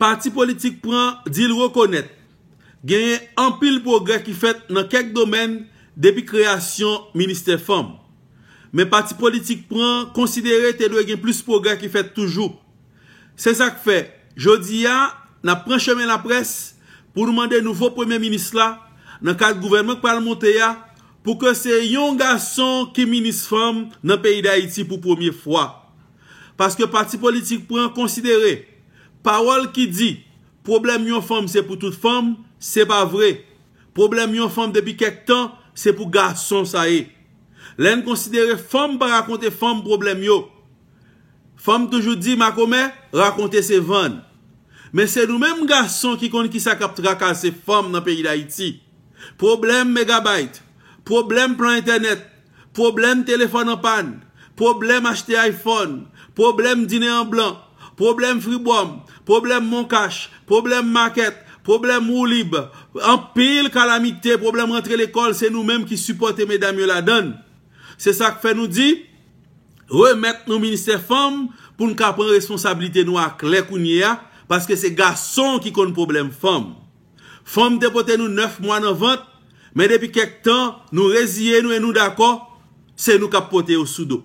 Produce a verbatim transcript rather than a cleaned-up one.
Pati politik Pran di l rekonèt genyen anpil pwogrè ki fèt nan kèk domèn depi kreyasyon Ministè Fanm. Men pati politik Pran konsidere te dwe gen plis pwogrè ki fèt toujou. Se sa k fè, jodi a, n ap pran chemen laprès pou nou mande nouvo premye minis la, nan kad gouvènman k pral monte a, pou ke se yon gason ki minis fanm nan peyi Dayiti pou premye fwa. Paske pati politik Pran konsidere pawòl ki di pwoblèm yon fanm se pou tout fanm, se pa vre. Pwoblèm yon fanm depi kèk tan, se pou gason sa ye. Lè n konsidere fanm pa rakonte fanm pwoblèm yo. Fanm toujou di makomè, rakonte se vann. Men se nou menm gason ki konn kisa k ap trakase fanm nan peyi Dayiti. Pwoblèm megabayt, pwoblèm plan entènèt, pwoblèm telefòn an pàn, pwoblèm achte iPhone, pwoblèm dine an blan, pwoblèm fribwòm, pwoblèm monkach, pwoblèm makèt, pwoblèm woulib, anpil kalamite, pwoblèm rantre lekòl, se nou menm ki sipòte medam yo ladan l. Se sa k fè nou di, remèt nou Ministè Fanm pou n ka pran responsablite nou aklè kounye a, paske se gason ki konn pwoblèm fanm. Fanm te pote nou nèf mwa nan vant, men depi kèk tan, nou reziye nou e nou dakò, se nou k ap pote yo sou do.